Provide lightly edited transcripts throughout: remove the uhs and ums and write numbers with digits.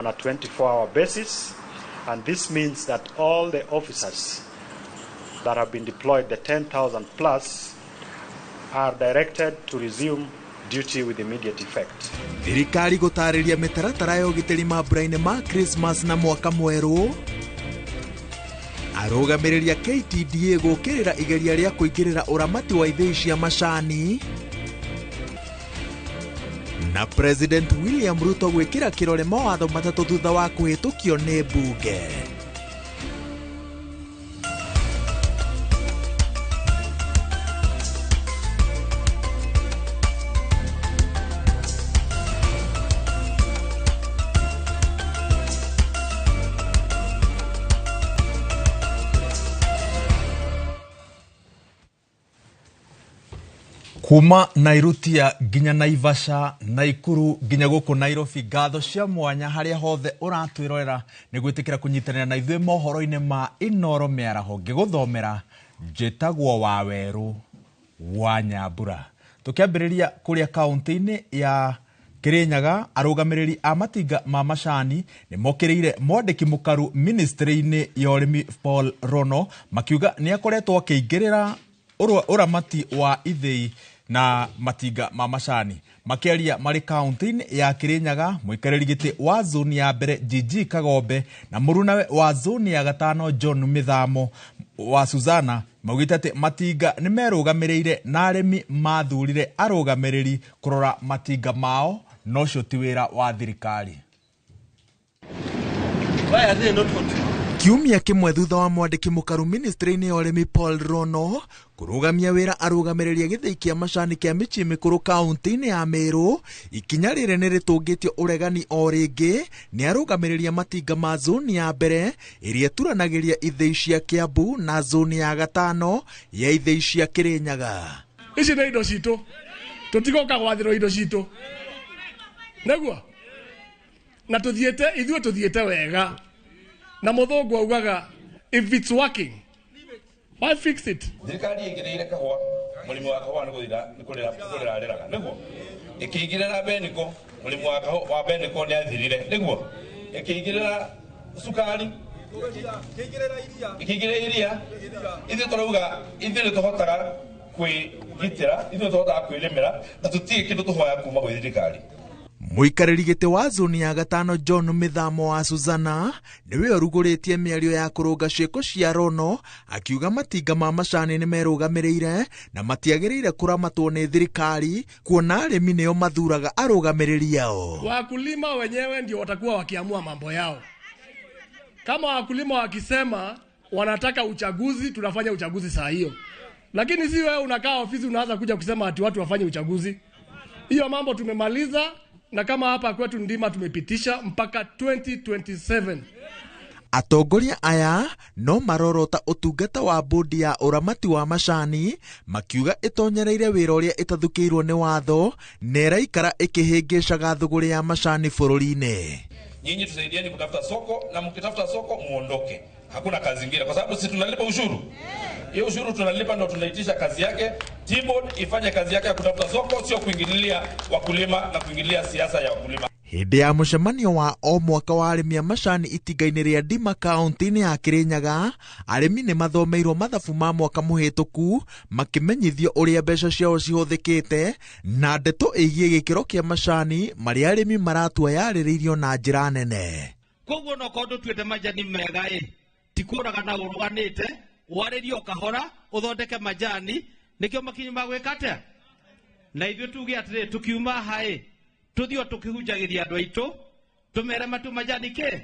On a 24-hour basis, and this means that all the officers that have been deployed, the 10,000 plus, are directed to resume duty with immediate effect. Thirikari gũtarĩria mĩtaratara ya ũgitĩri mambura-inĩ ma Christmas na mwaka mwerũ. Arũgamĩrĩri a KTDA gũkĩrĩra igeria rĩa kũingĩrĩra ũramati wa ithĩi cia macani. Na President William Ruto gwĩkĩra kĩrore mawatho matatũ thutha wa kũhĩtũkio nĩ mbunge. Kuma Nairutia nginya Naivasha, Naikuru nginya gũkũ Nairobi, ngatho cia mwanya harĩa hothe ũratwĩrorera nĩ gwĩtĩkĩra kũnyitanĩra na ithuĩ mohoro-inĩ ma Inooro mĩaraho. Ngĩgũthomera njĩtagwo Wawerũ wa Nyambura. Tũkĩambĩrĩria kũrĩa kaũntĩ-inĩ ya Kirinyaga, arũgamĩrĩri a matinga ma macani nĩ mokĩrĩire mwandĩki mũkaru ministry-inĩ ya ũrĩmi Paul Rono, makiuga nĩ akoretwo akĩingĩrĩra ũramati wa ithĩi na matinga ma macani. Makĩaria marĩ kaũntĩ-inĩ ya Kirinyaga, mũikarĩri gĩtĩ wa zoni ya mbere GG Kagombe na mũrunawe wa zoni ya gatano John Mĩthamo wa Suzana maugĩte atĩ matinga nĩ merũgamĩrĩire na arĩmi mathurire arũgamĩrĩri kũrora matinga mao, no ũcio ti wĩra wa thirikari. Kiumia kĩmwe thutha wa mwandĩki mũkaru ministry-inĩ ya ũrĩmi Paul Rono kũrũgamia wĩra arũgamĩrĩria gĩthĩi kĩa macani kĩa mĩciĩ mĩkũrũ kaũntĩ-inĩ ya Meru, ikinya rĩrĩ nĩ rĩtũngĩtio ũregani o rĩngĩ nĩ arũgamĩrĩria matinga ma zoni ya mbere ĩrĩa ĩturanagĩria ithĩi cia Kiambu na zoni ya gatano ya ithĩi cia Kirinyaga. Ici nĩ indo citũ, tũtigoka gwathĩrwo indo citũ nĩguo, na tũthiĩte ithuĩ tũthiĩte wega. Na mũthũngũ augaga if it's working, why fix it? Thirikari ĩingĩrĩire kahũa, mũrĩmi wa kahũa nĩ gũthira nĩ kũrĩra kũrĩra arĩraga nĩguo. Ĩkĩingĩrĩra Beniko, mũrĩmi wa kahũa wa Beniko nĩ athirire nĩguo. Ĩkĩingĩrĩra cukari, ĩkĩingĩrĩra iria. Ithuĩ tũrauga ithuĩ nĩ tũhotaga kwĩgitĩra, ithuĩ nĩ tũhotaga kwĩrĩmĩra na tũtirĩ kĩndũ tũhoya kuma gwĩ thirikari. Mũikarĩri gĩtĩ wa zoni ya gatano John Mĩthamo wa Suzana nĩwe ũrugũrĩtie mĩario ya kũrũnga ciĩko cia Rono, akiuga matinga ma macani nĩ merũgamĩrĩire na matiagĩrĩire kũramatwo nĩ thirikari kuona arĩmi nĩo mathuraga arũgamĩrĩri ao. Wakulima wenyewe ndio watakuwa wakiamua mambo yao. Kama wakulima wakisema wanataka uchaguzi, tunafanya uchaguzi saa hiyo. Lakini si wewe unakaa ofisi unaanza kuja kusema ati watu wafanye uchaguzi. Hiyo mambo tumemaliza. Na kama hapa kwetu ndima tumepitisha mpaka 2027. Atongoria aya no marorota ũtungata wa bodi ya ũramati wa macani makiuga ĩtonyereire wĩra ũrĩa ĩtathukĩirwo nĩ watho na ĩraikara ĩkĩhĩngĩcaga thũgũrĩ ya macani bũrũri-inĩ. Nyinyi tusaidieni kutafuta soko, na mkitafuta soko muondoke. Hakuna kazi nyingine kwa sababu sisi tunalipa ushuru. Hiyo ushuru tunalipa ndio tunaitisha kazi yake. Tea Board ifanye kazi yake ya kutafuta soko, sio kuingililia wakulima na kuingililia siasa ya wakulima. Hĩndĩ ya mũcemanio wa o mwaka wa arĩmi a macani itinga-inĩ rĩa Ndima kaũntĩ-inĩ ya Kirinyaga, arĩmi nĩ mathomeirwo mathabu ma mwaka mũhĩtũku makĩmenyithio ũrĩa mbeca ciao cihũthĩkĩte na ndeto ĩgiĩ gĩkĩro kĩa macani marĩa arĩmi maratua yarĩrĩirio na njĩra nene. Koguo no korwo ndũtuĩte majani mega ĩ, ti kũraga na ũrũganĩte, warĩrie o kahora ũthondeke majani nĩkĩo makinyi ma gwĩka atĩa. Na ithuĩ tuge atĩrĩ, tũkiuma haha ĩ, tũthiĩ o tũkĩhunjagĩria andũ aitũ tũmere matu majani kĩ.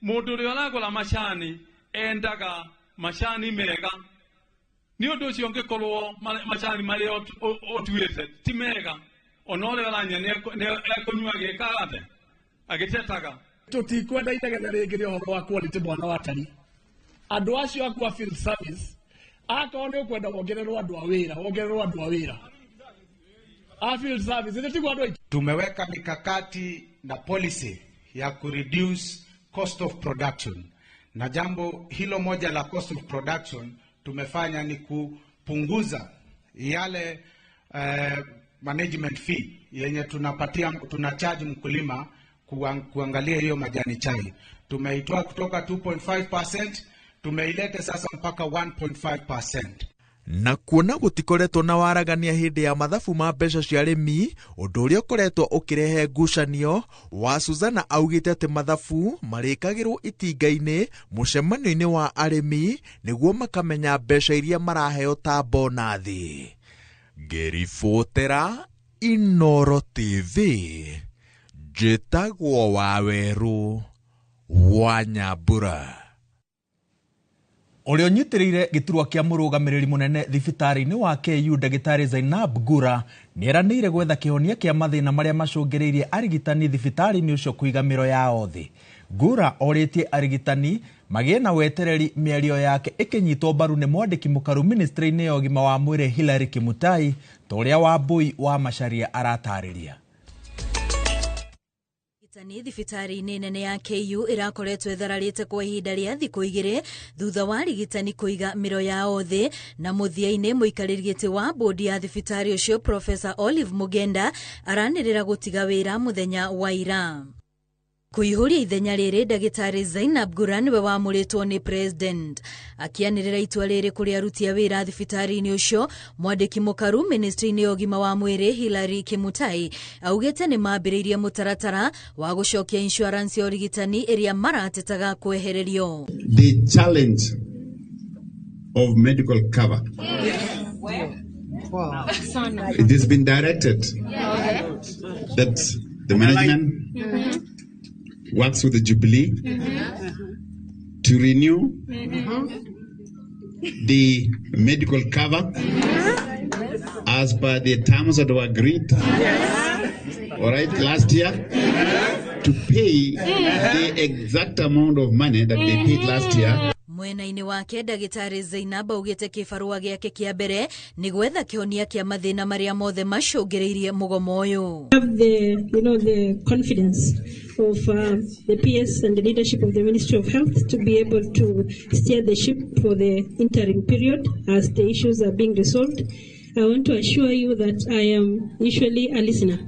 Mũndũ ũrĩa ũragũra macani endaga macani mega. Nĩ ũndũ ũcio ũngĩkorwo macani marĩa ũtuĩte ti mega, ona ũrĩa ũranyua nĩ ekũnyua agĩkaga atĩa, agĩtetaga. Tũtikwenda inegene rĩngĩ rĩa ũhoro wa quality mwana wa tari. Andũ acio aku a field service, akorwo nĩ ũkwenda wongererwo andũ a wĩra, wongererwo andũ a wĩra. A field service, nĩ tiguo andũ aitũ. Tumeweka mikakati na policy ya kureduce cost of production, na jambo hilo moja la cost of production tumefanya ni kupunguza yale management fee yenye tunapatia, tunacharge mkulima kuangalia hiyo majani chai. Tumeitoa kutoka 2.5%, tumeileta sasa mpaka 1.5%. Na kuona gutikoretwo na waragania hindi ya mathabu ma mbeca cia arĩmi, ũndũ ũrĩa ũkoretwo ũkĩrehe ngucanio, wa Suzana augĩte atĩ mathabu marĩkagĩrwo itinga-inĩ mũcemanio-inĩ wa arĩmi nĩguo makamenya mbeca iria maraheo ta bonathi. Ngĩribotera Inoro TV, njĩtagwo Wawerũ wa Nyambura. Ũrĩa ũnyitĩrĩire gĩturwa kĩa mũrũgamĩrĩri mũnene thibitarĩ-inĩ wa KU ndagĩtarĩ Zainab Gura nĩeranĩire gwetha kĩhonia kĩa mathĩna marĩa macũngĩrĩirie arigitani thibitarĩ-inĩ ũcio kũiga mĩro yao thĩ. Gura orĩtie arigitani magĩe na wetereri mĩario yake ĩkĩnyitwo mbaru nĩ mwandĩki mũkaru ministry-inĩ ya ũgima wa mwĩrĩ Hillary Kimutai ta ũrĩa Wambui wa Macharia aratarĩria. Arigitani thibitarĩ-inĩ nene ya KU ĩrakoretwo ĩthararĩte kwa ihinda rĩa thikũ igĩrĩ thutha wa arigitani kũiga mĩro yao thĩ, na mũthia-inĩ mũikarĩri gĩtĩ wa bodi ya thibitarĩ ũcio Professor Olive Mugenda aranĩrĩra gũtiga wĩra mũthenya wa ira. Kũihũria ithenya rĩrĩ ndagĩtarĩ Zainab Gura nĩwe wamũrĩtwo nĩ president. Akĩanĩrĩra itua rĩrĩ kũrĩ aruti a wĩra thibitarĩ-inĩ ũcio, mwandĩki mũkaru ministry-inĩ ya ũgima wa mwĩrĩ Hillary Kimutai augĩte nĩ mambĩrĩirie mũtaratara wa gũcokia insurance ya ũrigitani ĩrĩa maratetaga kwehererio. The challenge of medical cover. It has been directed that the management works with the Jubilee to renew the medical cover as per the terms that were agreed, all right, last year, to pay the exact amount of money that they paid last year. Mwena-inĩ wake ndagĩtarĩ Zainab augĩte kĩbarũa gĩake kĩa mbere nĩ gwetha kĩhonia kĩa mathĩna marĩa mothe macũngĩrĩirie mũgomo ũyũ. Have the, you know, the confidence of the PS and the leadership of the Ministry of Health to be able to steer the ship for the interim period as the issues are being resolved. I want to assure you that I am usually a listener.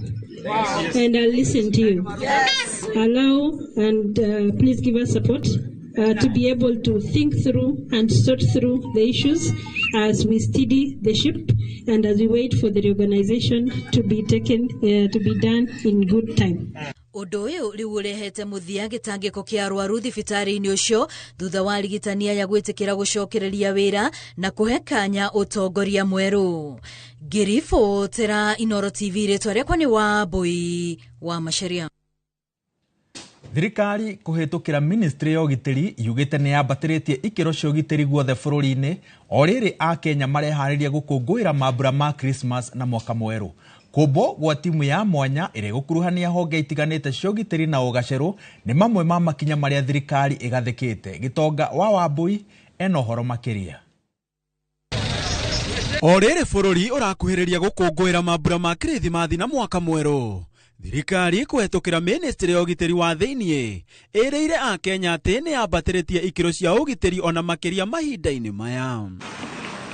Wow. And I'll listen to you. Yes. Allow and please give us support to be able to think through and sort through the issues as we steady the ship and as we wait for the reorganization to be taken, to be done in good time. Ũndũ ũyũ rĩu ũrehete mũthia gĩtangĩko kĩa arwaru thibitarĩ-inĩ ũcio thutha wa arigitani aya gwĩtĩkĩra gũcokereria wĩra na kũhe kanya ũtongoria mwerũ. Ngĩribotera Inoro TV, rĩtwa rĩakwa nĩ Wambui wa Macharia. Thirikari kũhĩtũkĩra ministry ya ũgitĩri yugĩte nĩ yambatĩrĩtie ikĩro cia ũgitĩri guothe bũrũri-inĩ o rĩrĩ Akenya mareharĩria gũkũngũĩra mambura ma Christmas na mwaka mwerũ. Kũmbwo gwa timu ya mwanya ĩrĩa ĩgũkuruhania honge itiganĩte cia ũgitĩri na ũgacerũ nĩ mamwe ma makinya marĩa thirikari ĩgathĩkĩte. Gĩtonga wa Wambui ena ũhoro makĩria. O rĩrĩ bũrũri ũrakuhĩrĩria gũkũngũĩra mambura ma Krithimathi na mwaka mwerũ, thirikari kũhetũkĩra ministry ya ũgitĩri wa thĩiniĩ ĩrĩire Akenya atĩ nĩ yambatĩrĩtie ikĩro cia ũgitĩri ona makĩria mahinda-inĩ maya.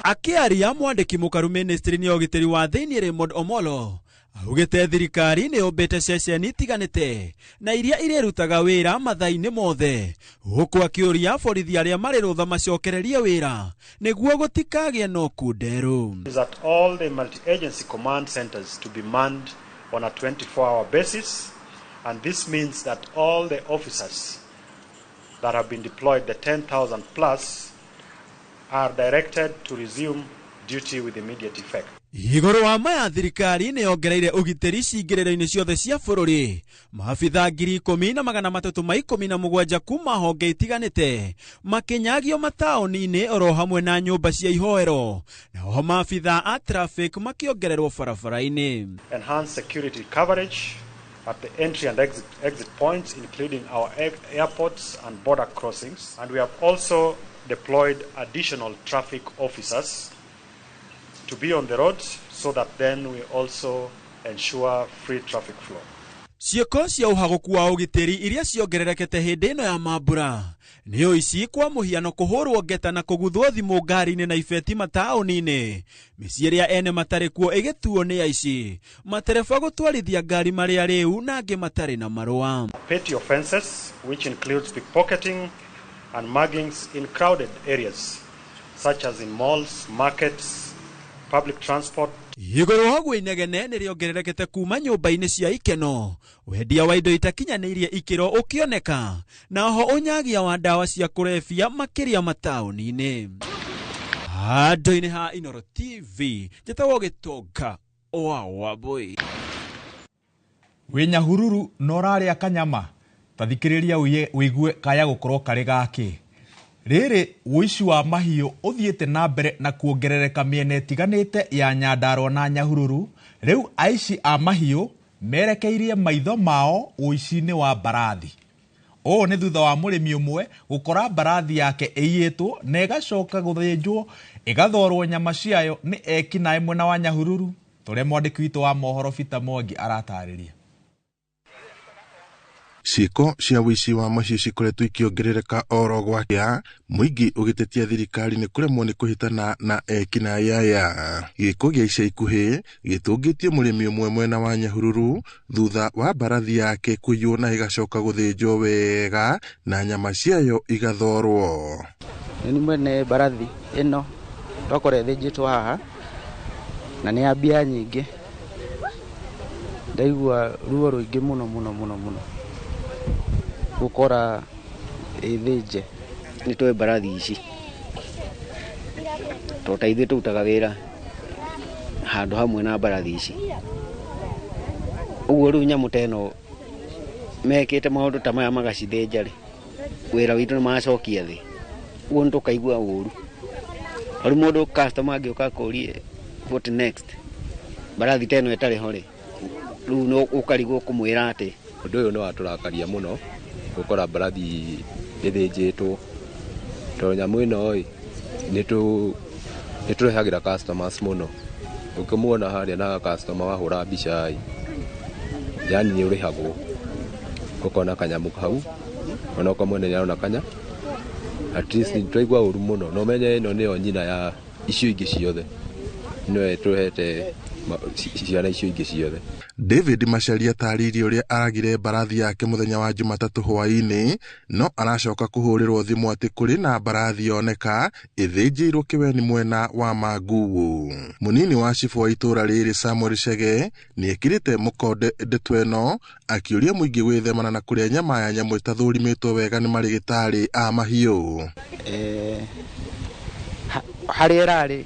Akĩaria mwandĩki mũkaru ministry ya ũgitĩri wa thĩiniĩ Raymond Omolo augĩte thirikari nĩ yũmbĩte ceceni itiganĩte na iria irĩrutaga wĩra mathaa-inĩ mothe, huku akĩũria borithi arĩa marĩ rũtha macokererie wĩra nĩguo gũtikagĩe na ũkunderu. That all the multi-agency command centers to be manned on a 24-hour basis, and this means that all the officers that have been deployed, the 10,000 plus, are directed to resume duty with immediate effect. Igũrũ wa maya thirikari nĩ yongereire ũgitĩri cingĩrĩro-inĩ ciothe cia bũrũri. Maabitha 10,317 kuma honge itiganĩte makinyagio mataũni-inĩ oro hamwe na nyũmba cia ihoero, nao maabitha a traffic makĩongererwo barabara-inĩ. Enhanced security coverage at the entry and exit points, including our airports and border crossings, and we have also deployed additional traffic officers to be on the roads so that then we also ensure free traffic flow. Ciĩko cia ũhagũku wa ũgitĩri iria ciongererekete hĩndĩ ĩno ya mambura nĩ ũici, kwa mũhiano kũhũrwo ngeta na kũguthwo thimũ ngari-inĩ na ibeti mataũni-inĩ, mĩciĩ ĩrĩa ene matarĩ kuo ĩgĩtuo nĩ aici, matereba gũtwarithia ngari marĩ arĩu na angĩ matarĩ na marũa. Petty offenses, which includes pickpocketing and muggings in crowded areas, such as in malls, markets, public transport. Igũrũ hoguo inegene nĩ rĩongererekete kuma nyũmba-inĩ cia ikeno, wendia wa indo itakinyanĩirie ikĩro ũkĩoneka, na oho ũnyagia wa ndawa cia kũrebia makĩria mataũni-inĩ. Handũ-inĩ ha Inooro TV, njĩtagwo Gĩtonga wa Wambui. Wĩ Nyahururu na ũrarĩa kanyama, ta thikĩrĩria ũigue kaya gũkorwo karĩ gakĩ. Rĩrĩ ũici wa mahiũ ũthiĩte na mbere na kuongerereka mĩena ĩtiganĩte ya Nyandarua na Nyahururu. Rĩu aici a mahiũ merekeirie maitho mao ũici-inĩ wa mbarathi. Ũũ nĩ thutha wa mũrĩmi ũmwe gũkora mbarathi yake ĩiyĩtwo na ĩgacoka gũthĩnjwo ĩgathorwo nyama ciayo nĩ ekinaĩ mwena wa Nyahururu. Tũrĩa mwandĩki witũ wa mohoro Peter Mwangi aratarĩria. Ciĩko cia ũici wa mahiũ cikoretwo ikĩongerereka oro gwakĩa, mũingĩ ũgĩtetia thirikari nĩ kũremwo nĩ kũhĩtana na ekinaĩ aya. Gĩko gĩa ica ikuhĩ gĩtũngĩtie mũrĩmi ũmwe mwena wa Nyahururu thutha wa mbarathi yake kũiywo na ĩgacoka gũthĩnjwo wega na nyama ciayo igathorwo. Nĩ mwene mbarathi ĩno twakora ĩthĩnjĩtwo haha na nĩ ya mbia nyingĩ. Ndaigua ruo rũingĩ mũno mũno mũno mũno gukora ĩthĩnje. Nĩ tũĩ mbarathi ici to ta ithuĩ tũrutaga wĩra handũ hamwe na mbarathi ici, ũguo rĩu nyamũ ta ĩno mekĩte maũndũ ta maya magacithĩnja rĩ, wĩra witũ nĩ macokia thĩ, ũguo nĩ tũkaigua ũru. Rĩu mũndũ customer angĩũka akũrie what next, mbarathi ta ĩno ĩtarĩ ho rĩ, rĩu no ũkarigwo kũmwĩra atĩ. Ũndũ ũyũ nĩ watũrakaria mũno gũkora mbarathi ĩthĩnjĩtwo, tondũ nyamũ ĩno ĩ nĩ tũrehagĩra customers mũno. Ũkĩmuona harĩa na customer wahũra mbica ĩ, yani nĩ ũrĩhagwo ũkona kanyamũ kau, ona okorwo mwene nĩarona kanya, at least nĩ twaigua ũru mũno, na ũmenye ĩno nĩyo nyina ya icio ingĩ ciothe, nĩyo ĩtũhete ciana icio ingĩ ciothe. David Macharia atarĩirie ũrĩa aragire mbarathi yake mũthenya wa Jumatatũ hwaĩ-inĩ, no aracoka kũhũrĩrwo thimũ atĩ kũrĩ na mbarathi yoneka ĩthĩnjĩirwo kĩweni mwena wa Manguũ. Mũnini wa cibũ wa itũũra rĩrĩ Samuel Chege nĩekĩrĩte mũkonde ndeto ĩno akĩũria mũingĩ gwĩthemana na kũrĩa nyama ya nyamũ ĩtathũrimĩtwo wega nĩ marĩgĩtarĩ a mahiũ. Harĩa ĩrarĩ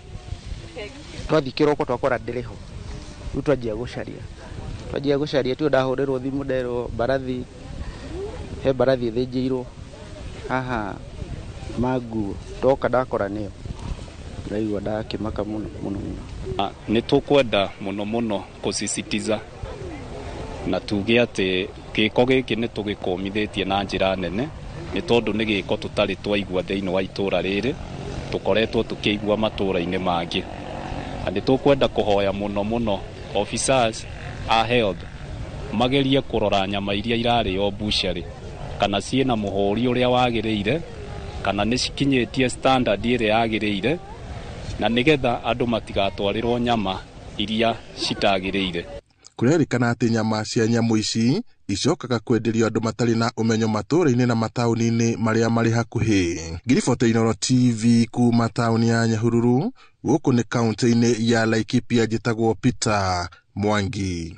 twathiĩ kĩroko twakora ndĩrĩ ho, rĩu twanjia gũcaria tio ndahũrĩrwo thimũ nderwo mbarathi he mbarathi ĩthĩnjĩirwo haha Manguũ, ndoka ndakora nĩyo, ndaigua ndakĩmaka mũno mũno mũno. Nĩ tũkwenda mũno mũno kũsisitiza na tuge atĩ gĩko gĩkĩ nĩ tũgĩkũmithĩtie na njĩra nene, nĩ tondũ nĩ gĩko tũtarĩ twaigua thĩinĩ wa itũũra rĩrĩ, tũkoretwo tũkĩigua matũũra-inĩ mangĩ. Na nĩ tũkwenda kũhoya mũno mũno officers a health magerie kũrora nyama iria irarĩo butchery kana ciĩna mũhũri ũrĩa wagĩrĩire, kana nĩ cikinyĩtie standard ĩrĩa yagĩrĩire, na nĩgetha andũ matigatwarĩrwo nyama iria citagĩrĩire. Kũrerĩkana atĩ nyama cia nyamũ ici icokaga kwenderio andũ matarĩ na ũmenyo matũũra-inĩ na mataũni-inĩ marĩa marĩ hakuhĩ. Ngiribota Inooro TV kuma taũni ya Nyahururu, gũkũ nĩ kaũntĩ-inĩ ya Laikipia, njĩtagwo Peter Mwangi.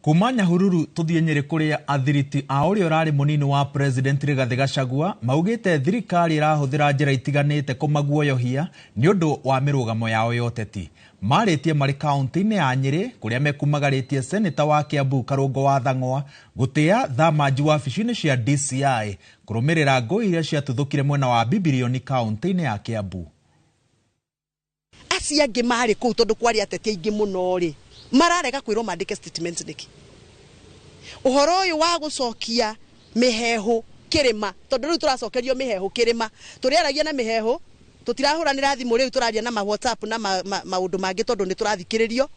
Kuma Nyahururu tũthiĩ Nyĩrĩ kũrĩa athiriti a ũrĩa ũrarĩ mũnini wa President Rigathĩ Gachagua maugĩte thirikari ĩrahũthĩra njĩra itiganĩte kũmaguoyohia nĩ ũndũ wa mĩrũgamo yao ya ũteti. Marĩtie marĩ kaũntĩ-inĩ ya Nyĩrĩ kũrĩa mekumagarĩtie seneta wa Kiambu Karũngo wa Thang'wa gũtĩa thamanji wabici-inĩ cia DCI kũrũmĩrĩra ngũĩ iria ciatuthũkire mwena wa Bibilioni kaũntĩ-inĩ ya Kiambu. Acio angĩ marĩ kũu tondũ kwarĩ ateti aingĩ mũno rĩ, mararega kwĩrwo mandĩke statement nĩkĩ? Ũhoro ũyũ wa gũcokia mĩheehũ kĩrĩma, tondũ rĩu tũracokerio mĩheehũ kĩrĩma, tũrĩaragia na mĩheehũ, tũtirahũranĩra thimũ rĩu, tũraria na ma WhatsApp na maũndũ mangĩ tondũ nĩ tũrathikĩrĩrio,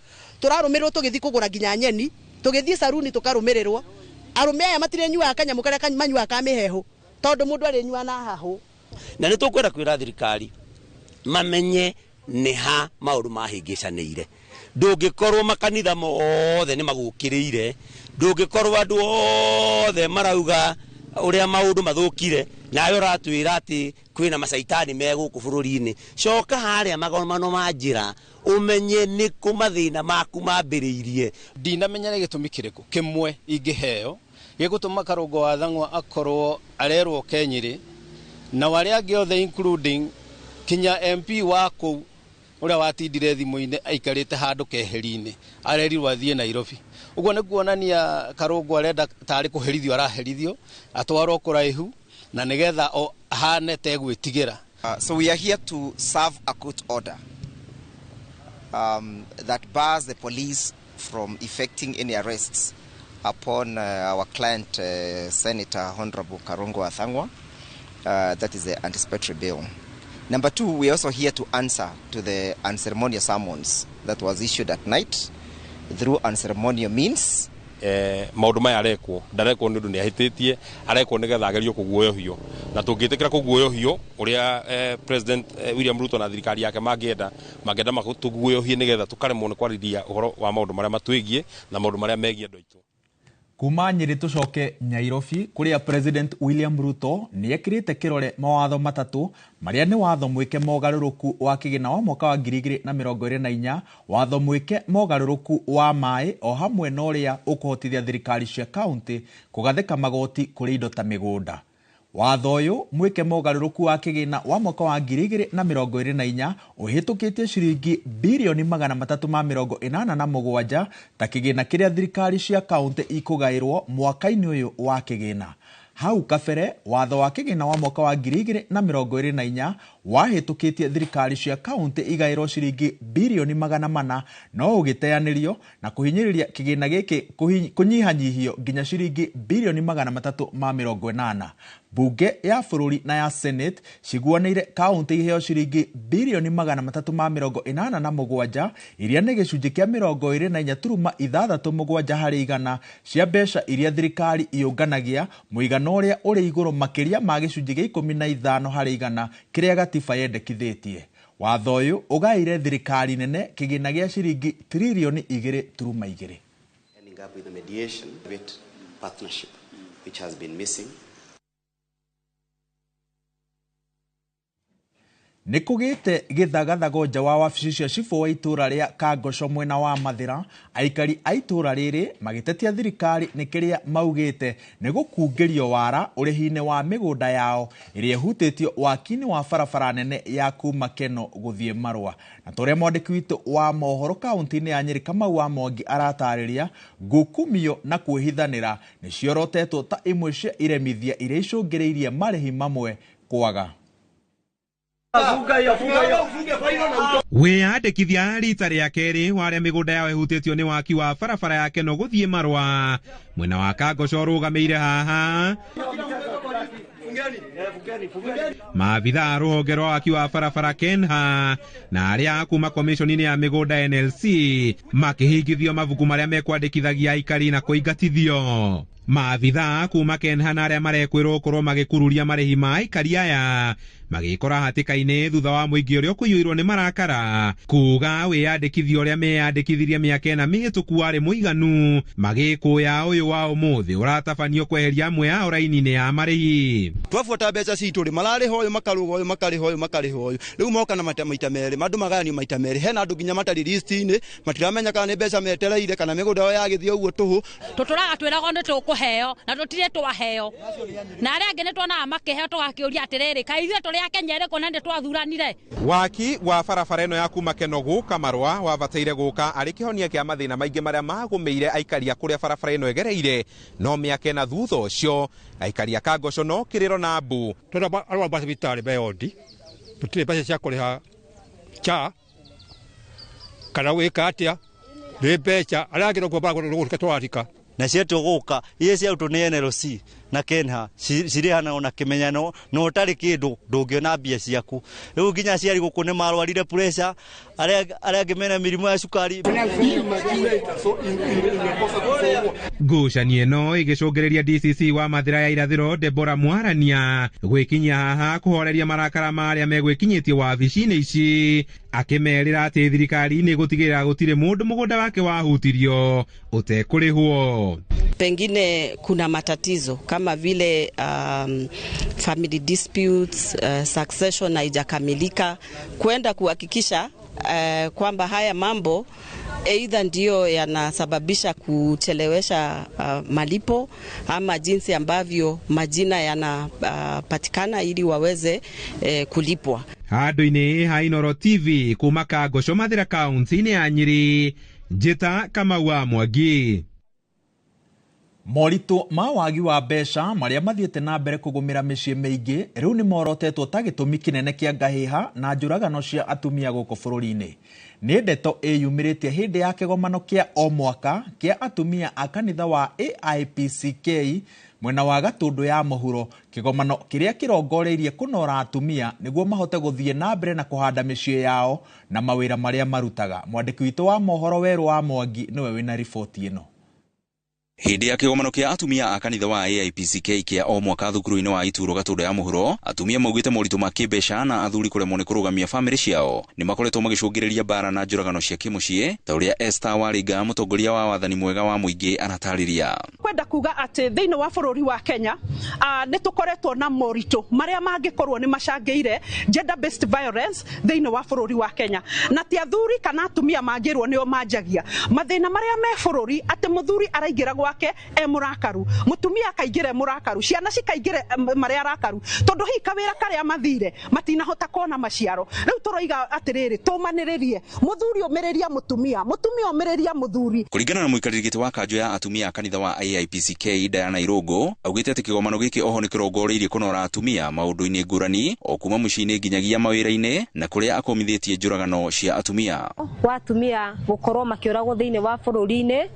tũrarũmĩrĩrwo tũgĩthiĩ kũgũra nginya nyeni. Tũgĩthiĩ saruni tũkarũmĩrĩrwo. Arũme aya matirĩnyuaga kanyamũ karĩa manyuaga ka mĩhehu tondũ mũndũ arĩnyua na hahũ. Na nĩ tũkwenda kwĩra thirikari mamenye nĩ ha maũndũ mahĩngĩcanĩire. Ndũngĩkorwo makanitha mothe nĩ magũkĩrĩire, ndũngĩkorwo andũ othe marauga ũrĩa maũndũ mathũkire, nawe ũratwĩra atĩ kwĩna macaitani me gũkũ bũrũri-inĩ. Coka harĩa magomano ma njĩra ũmenye nĩ kũ mathĩna maku mambĩrĩirie. Ndinamenya nĩ gĩtũmi kĩrĩkũ kĩmwe ingĩheo gĩgũtũma Karũngo wa Thang'wa akorwo arerwo Kenyĩrĩ na arĩa angĩ othe including kinya MP wa kũu ũrĩa watindire thimũ-inĩ aikarĩte handũ keheri-inĩ arerirwo athiĩ Nairobi. Ũguo nĩ kuonania Karũngo arenda tarĩ kũherithio araherithio atwarwo kũraihu na nĩgetha ahane tegwĩtigĩra. So we are here to serve a court order that bars the police from effecting any arrests upon our client, Senator Honorable Karungo wa Thang'wa. That is the anticipatory bail. Number two, we are also here to answer to the unceremonious summons that was issued at night through unceremonial means. Maũndũ maya arekwo ndarekwo nĩ ũndũ nĩ ahĩtĩtie, arekwo nĩgetha agerio kũguoyohio, na tũngĩtĩkĩra kũguoyohio ũrĩa President William Ruto na thirikari yake mangĩenda matũguoyohie nĩgetha tũkaremwo nĩ kwarĩria ũhoro wa maũndũ marĩa matwĩgiĩ na maũndũ marĩa megiĩ andũ aitũ. Kuma Nyĩrĩ tũcoke Nyairobi kũrĩa President William Ruto nĩ ekĩrĩte kĩrore mawatho matatũ marĩa nĩ watho mwĩke mogarũrũku wa kĩgĩna wa mwaka wa 2024, watho mwĩke mogarũrũku wa maĩ o hamwe na ũrĩa ũkũhotithia thirikari cia kaunti kũgathĩka magoti kũrĩ indo ta mĩgũnda. Watho ũyũ mwĩke mogarũrũku wa kĩgĩna wa mwaka wa 2024 ũhĩtũkĩtie ciringi birioni 387 ta kĩgĩna kĩrĩa thirikari cia kaunti ikũgaĩrwo mwaka-inĩ ũyũ wa kĩgĩna. Hau kabere watho wa kĩgĩna wa mwaka wa 2024 wahĩtũkĩtie thirikari cia kaunti igaĩrwo ciringi birioni 400 no ũgĩteanĩrio na kũhinyĩrĩria kĩgĩna gĩkĩ kũnyihanyihio nginya ciringi birioni 380. Bunge ya bũrũri na ya Senate ciguanĩire kaunti iheo ciringi birioni 387 iria nĩ gĩcunjĩ kĩa 24.67 harĩ igana cia mbeca iria thirikari iũnganagia, mũigana ũrĩa ũrĩ igũrũ makĩria ma gĩcunjĩ gĩa 15 harĩ igana kĩrĩa gatiba yendekithĩtie. Watho ũyũ ũgaĩire thirikari nene kĩgĩna gĩa ciringi tririoni 2.2. Ending up with a mediation with partnership which has been missing. Nĩ kũgĩte gĩthagathago nja wa wabici cia cibũ wa itũũra rĩa Kangoco mwena wa Mathĩra, aikari a itũũra rĩrĩ magĩtetia thirikari nĩ kĩrĩa maugĩte nĩ gũkungĩrio wara ũrĩhi-inĩ wa mĩgũnda yao ĩrĩa ĩhutĩtio waki-inĩ wa barabara nene ya kuma Keno gũthiĩ Marũa. Na ta ũrĩa mwandĩki witũ wa mohoro kaunti-inĩ ya Nyĩrĩ Kamau wa Mwangi aratarĩria, ngukumio na kwĩhithanĩra nĩ ciorotetwo ta imwe cia iremithia iria icũngĩrĩirie marĩhi mamwe kwaga. Wĩyandĩkithia rita rĩa kerĩ wa arĩa mĩgũnda yao ĩhutĩtio nĩ waki wa barabara ya Keno gũthiĩ Marũa mwena wa Kangoco ũrũgamĩire haha. Maabitha a rũhonge rwa waki wa barabara KENHA na arĩa a kuma komishoni-inĩ ya mĩgũnda NLC makĩhingithio mabuku marĩa mekwandĩkithagia aikari na kũingatithio. Maabitha kuma KENHA na arĩa marekwĩrwo gũkorwo magĩkururia marĩhi ma aikari aya magĩkora hatĩka-inĩ thutha wa mũingĩ ũrĩa ũkũiyũirwo nĩ marakara kuga wĩyandĩkithio ũrĩa meyandĩkithirie mĩaka ĩna mĩhĩtũku warĩ mũiganu, magĩkũya ũyũ wa ũmũthĩ ũratabanio kweheria amwe ao raini-inĩ ya marĩhi. Twabuata mbeca citũ rĩ, mararĩha ũyũ makarũga ũyũ makarĩha ũyũ makarĩha ũyũ, rĩu moka na maita merĩ, andũ magayanio maita merĩ. Hena andũ nginya matarĩ list-inĩ, matiramenya kana nĩ mbeca metereire kana mĩgũnda yao yagĩthiĩ ũguo tũhũ. Tũtũraga twĩragwo nĩ tũkũheo na tũtirĩ twaheo, na arĩa angĩ nĩ tuonaga makĩheo tũgakĩũria atĩrĩrĩ, kaĩ ithuĩ tũrĩ a Kenya ĩrĩkũ na nĩ twathuranire. Waki wa barabara ĩno ya kuma Keno gũka Marũa wabataire gũka arĩ kĩhonia kĩa mathĩna maingĩ marĩa magũmĩire aikari a kũrĩa barabara ĩno ĩgereire, no mĩaka ĩna thutha ũcio aikari a Kangoco no kĩrĩro na mbu. Tondũ arwaru ba thibitarĩ me ondi tũtirĩ mbeca cia kũrĩha cha kana gwĩka atĩa, nĩ mbeca arĩa angĩ nokuo baragũrwo tũrathika na cietwo gũka iria ciarutwo nĩ NLC na KENHA cirĩhanagwo na kĩmenyano, na ũtarĩ kĩndũ ndũngĩona mbia ciaku. Rĩu nginya aciari gũkũ nĩ marwarire pressure, arĩa angĩ mena mĩrimũ ya cukari. Ngucanio ĩno ĩgĩcũngĩrĩria DCC wa Mathira ya Irathĩro Deborah Mwarania gwĩkinyia haha kũhoreria marakara ma arĩa megwĩkinyĩtie wabici-inĩ ici, akĩmerĩra atĩ thirikari nĩ ĩgũtigĩrĩra gũtirĩ mũndũ mũgũnda wake wahutirio ũtekũrĩhwo. Pengine kuna matatizo kama vile family disputes, succession haijakamilika, kwenda kuhakikisha kwamba haya mambo either ndio yanasababisha kuchelewesha malipo ama jinsi ambavyo majina yanapatikana ili waweze kulipwa. Handũ-inĩ ha Inooro TV kuma Kangocũ Mathira kaunti-inĩ ya Nyĩrĩ, Njĩta Kamau wa Mwangi. Moritũ ma wagi wa mbeca marĩa mathiĩte na mbere kũgũmĩra mĩciĩ mĩingĩ rĩu nĩ morotetwo ta gĩtũmi kĩnene kĩa ngahĩha na njũragano cia atumia gũkũ bũrũri-inĩ. Nĩ ndeto ĩyumĩrĩtie hĩndĩ ya kĩgomano kĩa o mwaka kĩa atumia a kanitha wa AIPCK mwena wa Gatũndũ ya mũhuro, kĩgomano kĩrĩa kĩrongoreirie kũnora atumia nĩguo mahote gũthiĩ na mbere na kũhanda mĩciĩ yao na mawĩra marĩa marutaga. Mwandĩki witũ wa mohoro Werũ wa Mwangi nĩwe wĩna riboti ĩno. Hĩndĩ ya kĩgomano kĩa atumia a kanitha wa AIPCK kĩa o mwaka thukuru-inĩ wa Ituro Gatũndũ ya mũhuro, atumia maugĩte moritũ ma kĩmbeca na athuri kũremwo nĩ kũrũgamia bamĩrĩ ciao nĩ makoretwo magĩcũngĩrĩria mbara na njũragano cia kĩmũciĩ, ta ũrĩa Esther Waringa, mũtongoria wa wathani mwega wa mũingĩ, aratarĩria. Kwenda kuga atĩ thĩinĩ wa bũrũri wa Kenya nĩ tũkoretwo na moritũ marĩa mangĩkorwo nĩ macangĩire gender based violence thĩinĩ wa bũrũri wa Kenya, na ti athuri kana atumia mangĩrwo nĩo manjagia mathĩna marĩa me bũrũri, atĩ mũthuri araingĩra gwake e mũrakaru, mũtumia akaingĩra e mũrakaru, ciana cikaingĩra marĩa arakaru, tondũ hihi kawĩra karĩa mathire matinahota kuona maciaro. Rĩu tũroiga atĩrĩrĩ, tũmanĩrĩrie mũthuri ũmĩrĩria mũtumia, mũtumia ũmĩrĩria mũthuri. Kũringana na mũikarĩri gĩtĩ wa kanjũ ya atumia a kanitha wa AIPCK Diana Irũngũ, augĩte atĩ kĩgomano gĩkĩ oho nĩ kĩrongoreirie kũnora atumia maũndũ-inĩ ngũrani o kuma mũciĩ-inĩ nginyagia mawĩra-inĩ, na kũrĩa akomithĩtie njũragano cia atumia. Wa atumia gũkorwo makĩũragwo thĩinĩ wa bũrũri-inĩ,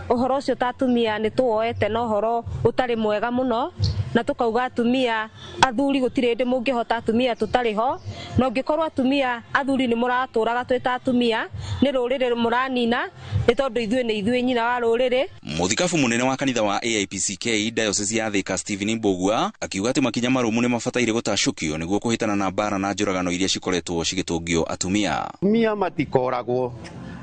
ũhoro ũcio ta atumia nĩ tũwoete na ũhoro ũtarĩ mwega mũno, na tũkauga atumia athuri gũtirĩ hĩndĩ mũngĩhota atumia tũtarĩ ho, na ũngĩkorwo atumia athuri nĩ mũratũraga twĩ ta atumia nĩ rũrĩrĩ mũranina, nĩ tondũ ithuĩ nĩ ithuĩ nyina wa rũrĩrĩ. Mũthikabu mũnene wa kanitha wa AIPCK Diocese ya Thika Stephen Mbugua akiuga atĩ makinya marũmu nĩ mabataire gũtacũkio nĩguo kũhĩtana na mbara na njũragano iria cikoretwo cigĩtũngio atumia. Atumia matikoragwo,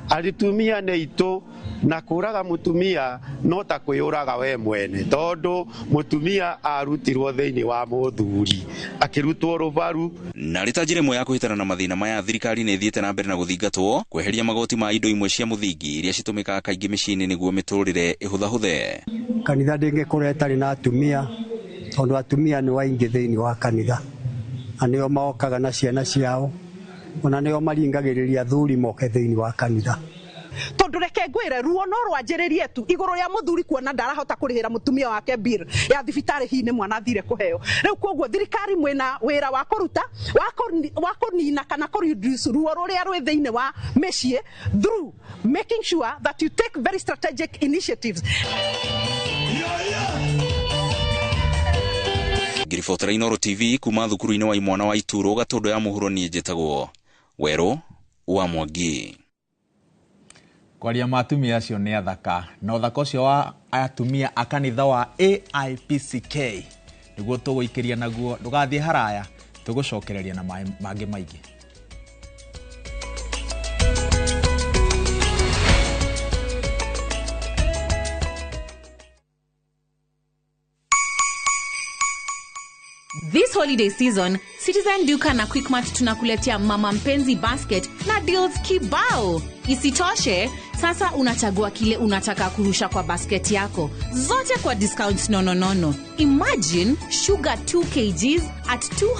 atumia nĩ itũ, na kũraga mũtumia no ta kwĩyũraga we mwene, tondũ mũtumia arutirwo thĩinĩ wa mũthuri akĩrutwo rũbaru. Na rĩ ta njĩra ĩmwe ya kũhĩtana na mathĩna maya, thirikari nĩ ĩthiĩte na mbere na gũthingatwo kweheria magoti ma indo imwe cia mũthingi iria citũmĩkaga kaingĩ mĩciĩ-inĩ nĩguo mĩtũrĩre ĩhũthahũthe. Kanitha ndĩngĩkorwo ĩtarĩ na atumia, tondũ atumia nĩ waingĩ thĩinĩ wa kanitha, na nĩo mokaga na ciana ciao, ona nĩo maringagĩrĩria athuri moke thĩinĩ wa kanitha. Tondũ reke ngwĩre, ruo no rwanjĩrĩrie tu igũrũ rĩa mũthuri kuona ndarahota kũrĩhĩra mũtumia wake bill ya thibitarĩ, hihi nĩ mwana athire kũheo. Rĩu koguo thirikari mwĩna wĩra wa kũruta wa kũnina kana kũ reduce ruo rũrĩa rwĩ thĩinĩ wa mĩciĩ through making sure that you take very strategic initiatives. Ngĩribotera Inooro TV kuma thukuru-inĩ wa imwana wa Ituro Gatũndũ ya mũhuro, niĩ njĩtagwo Werũ wa Mwangi. Kwaria ma atumia acio nĩ athaka, na ũthaka ũcio wa atumia a kanitha wa AIPCK nĩguo tũgũikĩria naguo. Ndũgathiĩ haraya, tũgũcokereria na mangĩ maingĩ. This holiday season, Citizen Duka na Quickmart tunakuletea Mama Mpenzi Basket na deals kibao. Isitoshe, sasa unachagua kile unataka kurusha kwa basket yako, zote kwa discounts nononono. Imagine sugar 2 kgs at 200